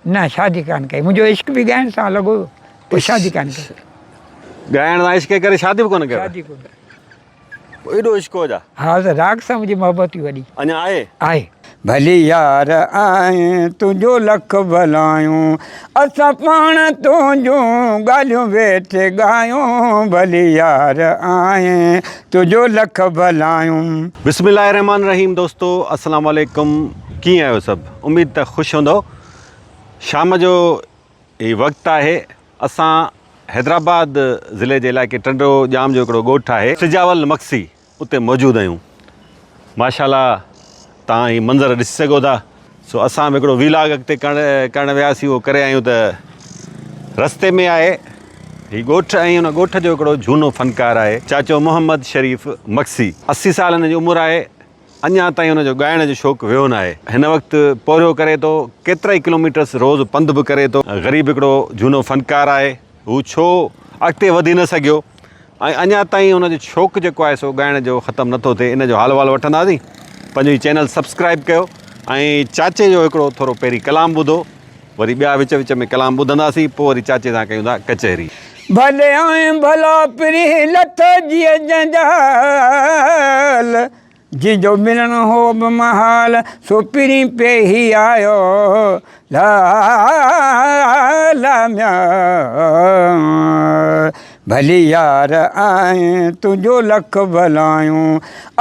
نه شادي ڪانه ڪئي. منهنجو عشق به ڳائڻ سان لڳو هو پوء شادي ڪانه ڪئي. ڳائڻ سان عشق ڪري شادي به ڪونه ڪئي؟ شادي ڪونه ڪئي. پوء ايڏو عشق هو جا؟ ها ته راڳ سان منهنجي محبت هئي وڏي. اڃا آهي؟ آهي. ڀلي يار آهين تنهنجو لک ڀلايون اسان پاڻ تنهنجون ڳالهيون ويٺي ڳايون ڀلي يار آهين تنهنجو لک ڀلايون. بسم الله الرحمٰن الرحيم دوستو السلام عليڪم ڪيئن آهيو سڀ اميد ته خوش هوندؤ شام جو هي وقت آهي اسان حيدرآباد ضلعي جي علائقي ٽنڊو ڄام جو هڪڙو ڳوٺ آهي سجاول مگسي اتي موجود آهيون ماشاءالله تان هي منظر ڏسي سگهو ٿا سو اسان به هڪڙو ويلاگ اڳتي ڪرڻ وياسي اهو ڪري آيون ته رستي ۾ آهي هي ڳوٺ ۽ ان ڳوٺ جو هڪڙو جهونو فنڪار آهي چاچو محمد شريف مگسي 80 سال هن جي عمر آهي اڃا تائين هن جو ڳائڻ جو شوق ويو ناهي. هن وقت پورهيو ڪري ٿو، ڪيترائي ڪلوميٽرس روز پنڌ به ڪري ٿو. غريب هڪڙو جهونو فنڪار آهي. هو ڇو اڳتي وڌي نه سگهيو ۽ اڃا تائين هن جو شوق جيڪو آهي سو ڳائڻ جو ختم نٿو ٿئي. ان جو حال احوال وٺنداسين. پنهنجو هي چينل سبسڪرائب ڪيو ۽ چاچي جو هڪڙو ٿورو پهرين ڪلام ٻڌو. وري ٻيا وچ وچ ۾ ڪلام ٻڌنداسين پوء وري چاچي سان ڪيون ٿا ڪچهري. ڀلي آئين ڀلا پرين لٿ جيء جنجال، جنهن جو ملڻ هو به محال، سو پرين پيهي آيو لالا ميان. ڀلي يار آهين تنهنجو لک ڀلايون،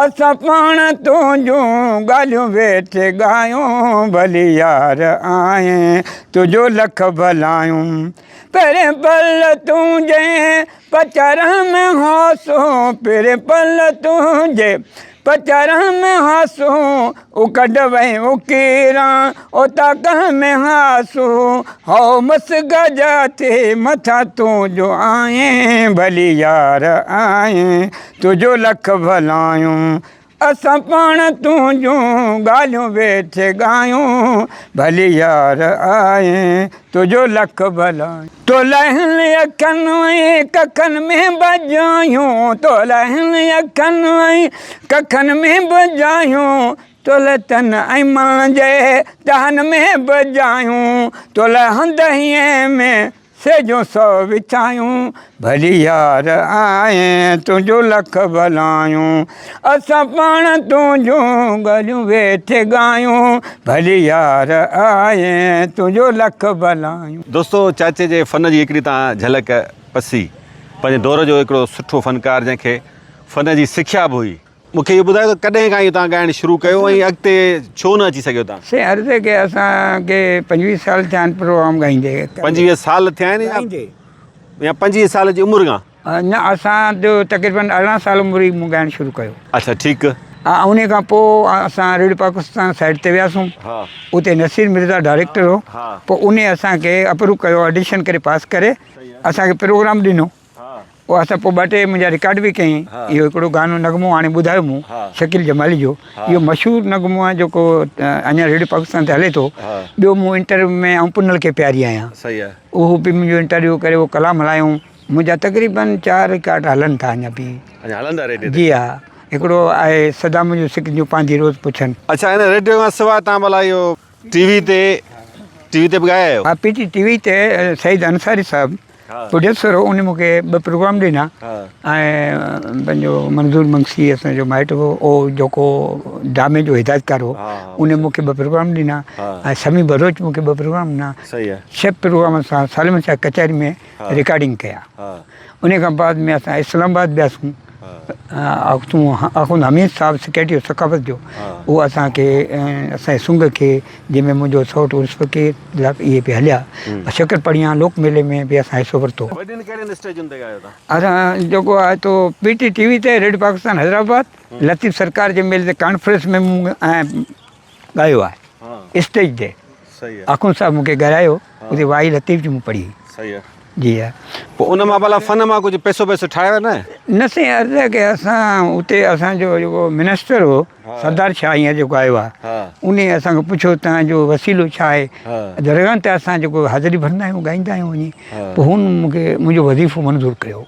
اسان پاڻ تنهنجون ڳالهيون ويٺي ڳايون، ڀلي يار آهين تنهنجو لک ڀلايون. پرين پل تنهنجي پچر ۾ هئاسون، پرين پل تنهنجي پچر ۾ هئاسون، اڪنڊ وئين اڪيران اوطاق ۾ هئاسون، هئو مس گجا ٿي مٿان تون جو آئين، ڀلي يار آئين تنهنجو لک ڀلايون، اسان پاڻ تنهنجون ڳالهيون ويٺي ڳايون، ڀلي يار آئين تنهنجو لک ڀلايون. تو لهن اکن ۽ ڪکن ۾ بجايون، تو لهن اکن ۽ ڪکن ۾ بجايون، تو لئه تن ۽ من جي تهن ۾ بجايون، تو لئه هنڌ هينئين ۾ سيجون سو وڇايون، ڀلي يار آئين تنهنجو لک ڀلايون، اسان پاڻ تنهنجون ڳالهيون ويٺي ڳايون، ڀلي يار آئين تنهنجو لک ڀلايون. دوستو چاچي جي فن جي هڪڙي تان جهلڪ پسي پنهنجي دور جو هڪڙو سٺو فنڪار جنهن کي فن جي سکيا به هئي. مون کي اهو ٻڌايو ته ڪڏهن کان اهو توهان ڳائڻ شروع ڪيو ۽ اڳتي ڇو نه اچي سگهيو توهان؟ سائين عرض ڪي اسان کي 25 سال ٿيا آهن پروگرام ڳائيندي. 25 سال ٿيا آهن يا 25 سال جي عمر کان؟ نه اسان جو تقريبن 18 سال عمر ئي مون ڳائڻ شروع ڪيو. اڇا ٺيڪ. انهي کان پوء اسان ريڊيو پاڪستان سائيڊ تي وياسون اتي نصير مرزا ڊائريڪٽر هو پوء انهي اسان کي اپروو ڪيو آڊيشن ڪري پاس ڪري اسان کي پروگرام ڏنو پوء اسان پوء ٻه ٽي منهنجا رڪارڊ به ڪيائين. اهو هڪڙو گانو نغمو هاڻي ٻڌايو مون شڪيل جمالي جو اهو مشهور نغمو آهي جيڪو اڃا ريڊيو پاڪستان تي هلي ٿو. ٻيو مون انٽرويو ۾ آئون پنهل کي پياري آهيان اهو به منهنجو انٽرويو ڪري اهو ڪلام هلايائون. منهنجا تقريبن چار رڪارڊ هلن ٿا اڃا به. اڃا هلن ٿا ريڊيو تي؟ جي ها هڪڙو آهي سدا منهنجون سڪ جون پانڌي روز پڇن. اڇا ان ريڊيو کان سواء تان ڀلا اهو ٽي وي تي ٽي وي تي به ڳايا آهيو؟ ها پي ٽي ٽي وي تي سعيد انصاري صاحب پروڊيوسر هو ان مون کي ٻه پروگرام ڏنا ۽ پنهنجو منظور منگسي اسان جو مائٽ هو اهو جيڪو ڊرامي جو هدايتڪار هو ان مون کي ٻه پروگرام ڏنا ۽ سميع بلوچ مون کي ٻه پروگرام ڏنا ڇهه پروگرام اسان سالم شاهه ڪچهري ۾ رڪارڊنگ ڪيا ان کان بعد ۾ اسان اسلام آباد وياسون آخوند حميد صاحب سيڪريٽري ثقافت جو اهو اسانکي اسانجي سنگ کي جنهن ۾ منهنجو سئوٽ عرس فقير اهي پئي هليا شڪر پڙيان لوڪ ميلي ۾ به اسان حصو ورتو. وڏين ڪهڙين اسٽيجن تي ڳايو تان؟ اسان جيڪو آهي تو پي ٽي ٽي وي تي ريڊيو پاڪستان حيدرآباد لطيف سرڪار جي ميلي تي ڪانفرنس ۾ مون ڳايو آهي اسٽيج تي آخوند صاحب مون کي ڳارايو اتي وائي لطيف جي مون پڙهي. صحيح آهي. جي ها. پوء ان مان ڀلا فن مان ڪجهه پئسو پئسو ٺاهيو نه؟ نه سائين عرض آهي ڪي اسان اتي اسان جو جيڪو منسٽر هو سردار شاهه هينئر جيڪو آيو آهي انهي اسان کان پڇيو توهان جو وسيلو ڇا آهي درگاهن تي اسان جيڪو حاضري ڀرندا آهيون ڳائيندا آهيون وڃي پوء هن مون کي منهنجو وظيفو منظور ڪيو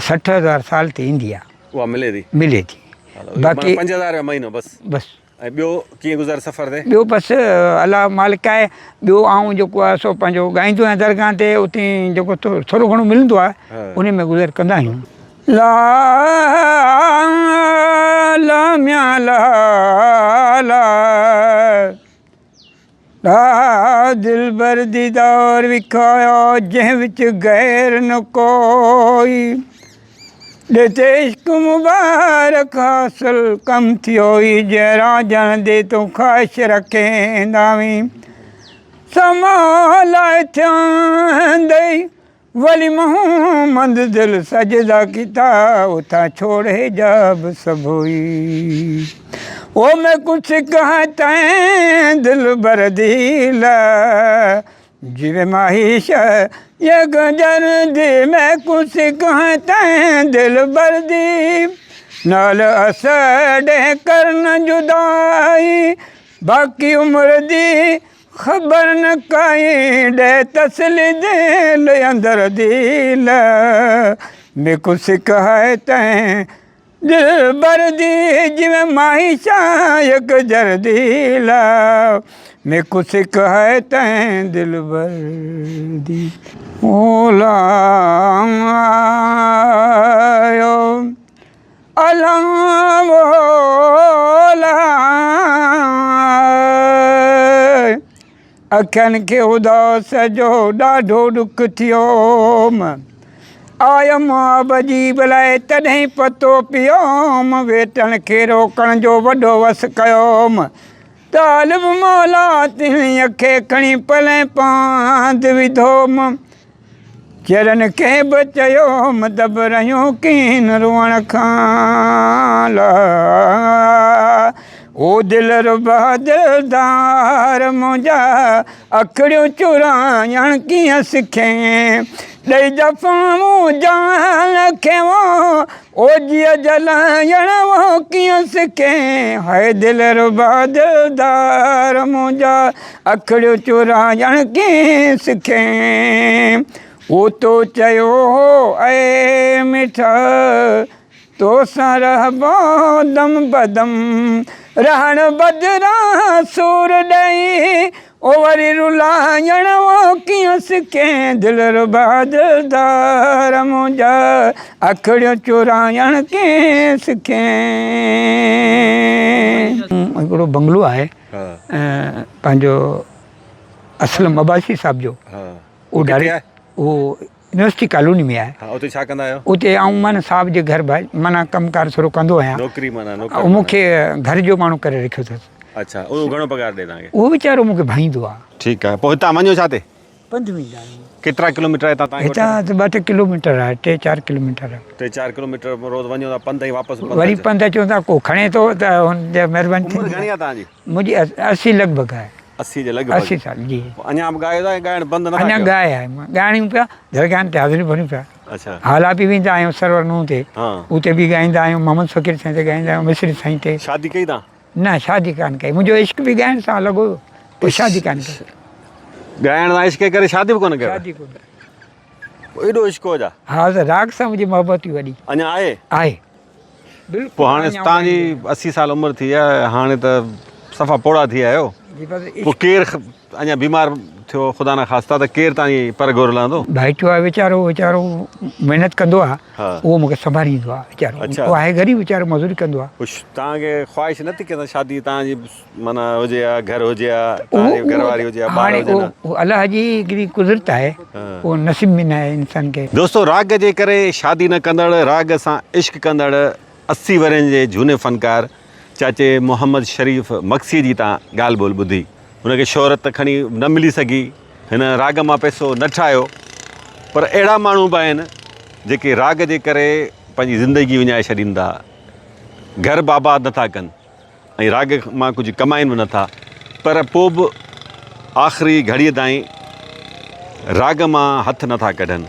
60 هزار سال تي ايندي آهي اها ملي ٿي ملي ٿي باقي 5000 رپيا مهينو بس بس. ۽ ٻيو ڪيئن گذر سفر تي؟ ٻيو بس الله مالڪ آهي. ٻيو آئون جيڪو آهي سو پنهنجو ڳائيندو آهيان درگاهن تي اتي جيڪو ٿورو گهڻو ملندو آهي ان ۾ گذر ڪندا آهيون. لا لا ميان لا لا لا دلبر ديدار وکايا جنهن وچ غير نه ڪوئي. ڏتي عشق مبارڪ حاصل ڪم ٿيو ئي جنهن رانجهڻ the تون خواهش رکيندا وين سما لاء ٿيندئي ولي محمد دل سجدا ڪيتا اتان ڇوڙ حجاب سڀوئي او مين ڪجھ ڪهان تين دلبر the لا جيوي ماهيش يگ جر the ميڪون سڪ هين تين دلبر the نال اسڏي ڪرن جدائي باقي عمر the خبر نه ڪائي ڏي تسلي دل اندر دل ميڪون سڪ هي تين دلبر the جيوين ماهي شايق جردي لا ميڪون سڪ هي تين دلبر the او لا آيو الا لا اکين کي اداس جو ڏاڍو ڏک ٿيوم. آيم آب جي بلائي تڏهن پتو پيوم. ويٽڻ کي روڪڻ جو وڏو وس ڪيوم. طالب مولا تنهن کي کڻي پلئه پاند وڌوم. چرن کي به چيوم ته به رهيون ڪين روئڻ کان لا او دل ربا دلدار منهنجا اکڙيون چورائڻ ڪيئن سکين ڏئي جفائون جان کي او جيء جلائڻ او ڪيئن سکين هاء دل ربا دلدار منهنجا اکڙيون چورائڻ ڪيئن سکين؟ او تو چيو هو اي مٺا توسان رهبو دم بدم رهڻ بدران سور ڏئي او وري رلائڻ او ڪيئن سکين دلربا دلدار منهنجا اکڙيون چورائڻ ڪيئن سکين؟ هڪڙو بنگلو آهي پنهنجو اسلم عباسي صاحب جو اهو ڊائريڪٽ اهو يونيورسٽي ڪالوني ۾ آهي. ها اتي ڇا ڪندا آهيو؟ اتي آئون معنيٰ صاحب جي گهر ڀائي معنيٰ ڪم ڪار ٿورو ڪندو آهيان. نوڪري معنيٰ نوڪر مون کي گهر جو ماڻهو ڪري رکيو اٿس. اڇا اهو گهڻو پگهار ڏي توهان کي؟ اهو ويچارو مون کي ڀائيندو آهي. ٺيڪ آهي پوء هتان وڃو ڇا تي؟ پنڌ ويندا آهيون. ڪيترا ڪلوميٽر آهي هتان تائين؟ هتان ته ٻه ٽي ڪلوميٽر آهي، ٽي چار ڪلوميٽر. ٽي چار ڪلوميٽر روز وڃو ٿا پنڌ ۽ واپس پنڌ وري پنڌ اچون ٿا، ڪو کڻي ٿو ته هن جي مهرباني ٿيندي. عمر گهڻي آهي توهان جي؟ منهنجي 80 لڳ ڀڳ آهي. 80 جي لڳ ڀڳ. 80 سال جي. اڃا به ڳايو ٿا يا ڳائڻ بند نه ٿا ڪيو؟ اڃا ڳائي آهي ڳائڻيون پيا درگاهن تي حاضريون ڀريون پيا. اڇا. هالا به ويندا آهيون سرور نوح تي اتي به ڳائيندا آهيون محمد فقير سائين تي ڳائيندا آهيون مصري سائين تي. شادي ڪئي توهان؟ نه شادي ڪانه ڪئي منهنجو عشق به ڳائڻ سان لڳو هو پوء شادي ڪانه ڪئي. ڳائڻ سان عشق ڪري شادي به ڪونه ڪيو؟ شادي ڪونه ڪئي. ايڏو عشق هو ڇا؟ ها ته راڳ سان منهنجي محبت هئي وڏي. اڃا آهي؟ آهي. بلڪل. پوء هاڻي توهان جي 80 سال عمر ٿي آهي هاڻي ته صفا پوڙها ٿي ويا آهيو. پوء ڪير اڃا بيمار ٿيو خدا نخواسته ته ڪير توهان جي پر گهور لهندو؟ ڀائٽيو آهي ويچارو ويچارو محنت ڪندو آهي اهو مون کي سنڀاليندو آهي ويچارو اهو آهي غريب ويچارو مزوري ڪندو آهي. پوء توهان کي خواهش نه ٿي ڪي شادي توهان جي معنيٰ هجي ها گهر هجي ها توهان جي گهر واري هجي ها ٻار هجن ها. اهو الله جي هڪڙي قدرت آهي اهو نصيب ۾ نه آهي انسان کي. دوستو راڳ جي ڪري شادي نه ڪندڙ راڳ سان عشق ڪندڙ 80 ورهين جي جهوني فنڪار چاچي محمد شريف مگسي جي تان ڳالهه ٻولهه ٻڌي. هن کي شهرت ته کڻي نه ملي سگهي، هن راڳ مان پئسو نه ٺاهيو، پر اهڙا ماڻهو به آهن جيڪي راڳ جي ڪري پنهنجي زندگي وڃائي ڇڏين ٿا، گهر به آباد نٿا ڪن ۽ راڳ مان ڪجهه ڪمائين به نٿا، پر پوء به آخري گهڙيء تائين راڳ مان هٿ نٿا ڪڍن.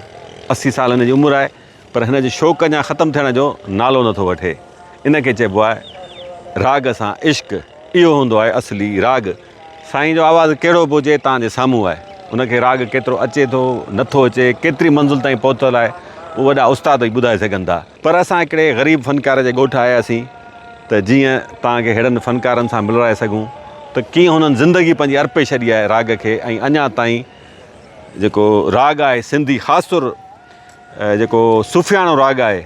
80 سال هن جي عمر آهي، پر هن جو شوق اڃا ختم ٿيڻ جو نالو نٿو وٺي. ان کي چئبو آهي راڳ سان عشق. اهو هوندو آهي اصلي راڳ. سائين جو آواز ڪهڙو به هجي توهان جي سامهون آهي. ان کي راڳ ڪيترو اچي ٿو، نٿو اچي، ڪيتري منزل تائين پهتل آهي، اهو وڏا استاد ئي ٻڌائي سگهن ٿا. پر اسان هڪڙي غريب فنڪار جي ڳوٺ آياسين. ته جيئن توهان کي ههڙن فنڪارن سان ملرائي سگهون ته ڪيئن هنن زندگي پنهنجي ارپي ڇڏي آهي راڳ کي ۽ اڃا تائين جيڪو راڳ آهي سنڌي خاص طور جيڪو صوفياڻو راڳ آهي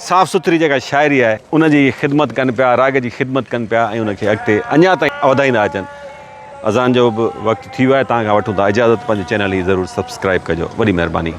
صاف سٿري جيڪا شاعري آهي ان جي خدمت ڪن پيا راڳ جي خدمت ڪن پيا ۽ ان کي اڳتي اڃا تائين وڌائيندا اچن اذان جو به وقت ٿي ويو آهي توهان کان وٺون ٿا اجازت پنهنجو چينل هي ضرور سبسڪرائب ڪجو وڏي مهرباني.